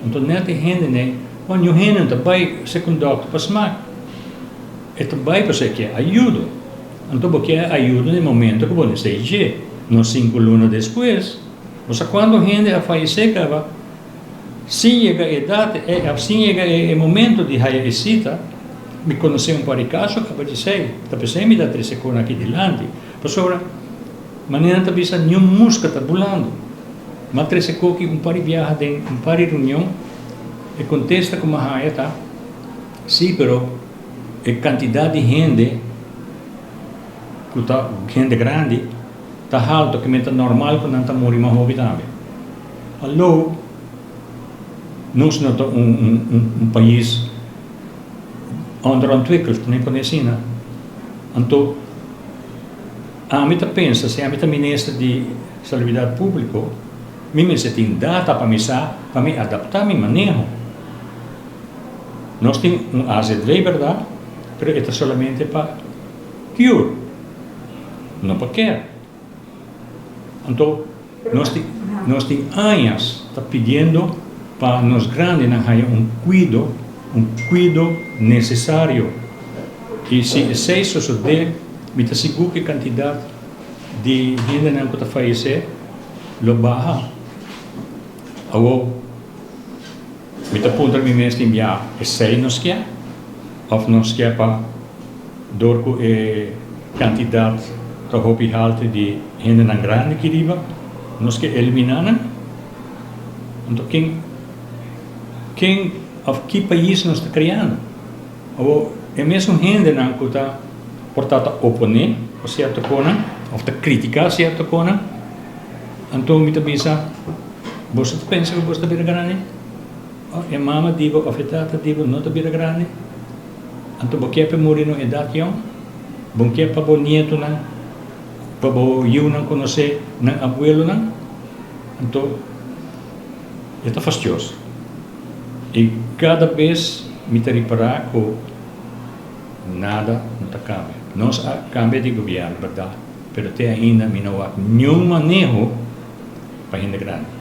Anto net e hendenan, wan niun hende no ta bai serka un dòkter pa smak. E ta bai pasobra e ke ayudo. Anto bo ke ayudo na e momento ku bo nesei dje, no 5 luna despues. Bo sa kuantu hende a fayesé kaba sin yega e edat, sin yega e momento di haya e sita? Mi konosé un par di kaso kaba di esei. Ta p'esei mi ta trese kon aki dilanti. Pasobra, manera nan ta bisa, niun muska ta bulando. M'a trese koki un par di biaha den un par di reunion, e kontesta ku m'a haya ta, sí, pero e kantidat di hende ku ta hende grandi ta haltu, ku ta normal ku nan ta muri mas hopi tambe. Aló, nos no ta un pais onderontwikkeld, ni por asina. Anto, ami ta pensa, si ami ta minister di Salubridat Públiko, mi mester tin data pa mi sa, pa mi adaptá mi maneho. Nos tin un AZV, berdat? Pero e ta solamente pa cure, no pa care. Anto, nos tin aña ta pidiendo pa nos grandinan haya un kuido nesesario. I si esei sosodé, mi ta sigur ku e kantidat di hendenan ku ta fayesé lo baha. Awor, mi ta puntra mi mes tin bia, esei nos ke? Òf nos ke pa dor ku e kantidat ta hopi haltu di hendenan grandi aki riba, nos ke eliminá nan? Anto, ken òf ki pais nos ta kriando? Òf e mesun hendenan ku ta por ta oponé sierto kos, òf ta kritiká sierto kos, anto mi ta bisa, bo ta pensa ku bo ta bira grandi? E mama di bo òf e tata di bo no ta bira grandi? Anto bo ke pa muri na edat yòn? Bo ke pa bo nietonan, pa bo yunan konosé nan abuelonan? Anto, e ta fastioso. I kada bes mi ta ripará ku nada no ta kambia. Nos a kambia di gobièrnu, berdat? Pero te ainda mi no wak ningun maneho pa hende grandi.